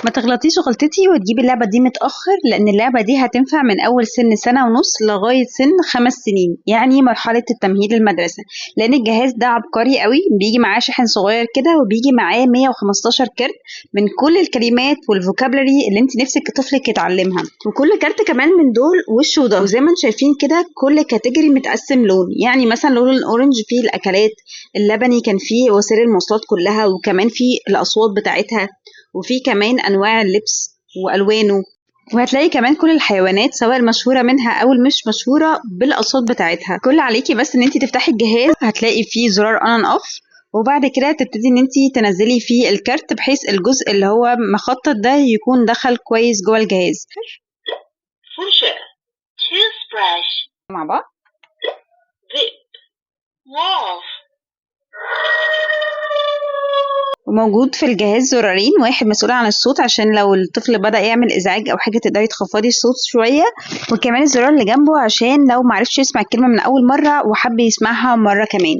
ما تغلطيش غلطتي وتجيبي اللعبة دي متأخر، لأن اللعبة دي هتنفع من أول سن سنة ونص لغاية سن 5 سنين، يعني مرحلة التمهيد للمدرسة، لأن الجهاز ده عبقري قوي. بيجي معاه شاحن صغير كده وبيجي معاه 115 كارت من كل الكلمات وال vocabulary اللي انت نفسك طفلك يتعلمها، وكل كارت كمان من دول وش وظهر. وزي ما انتم شايفين كده كل category متقسم لون، يعني مثلا لون ال orange فيه الأكلات، اللبني كان فيه وسائل المواصلات كلها وكمان فيه الأصوات بتاعتها، وفي كمان انواع اللبس والوانه، وهتلاقي كمان كل الحيوانات سواء المشهورة منها او المش مشهورة بالاصوات بتاعتها. كل عليكي بس ان انت تفتحي الجهاز، هتلاقي فيه زرار on off، وبعد كده تبتدي ان انت تنزلي فيه الكارت بحيث الجزء اللي هو مخطط ده يكون دخل كويس جوه الجهاز. فرشاة، toothbrush، مع بعض. zip، wolf. وموجود في الجهاز زرارين، واحد مسؤول عن الصوت عشان لو الطفل بدأ يعمل ازعاج او حاجة تقدري تخفضي الصوت شوية، وكمان الزرار اللي جنبه عشان لو معرفش يسمع الكلمة من اول مرة وحب يسمعها مرة كمان.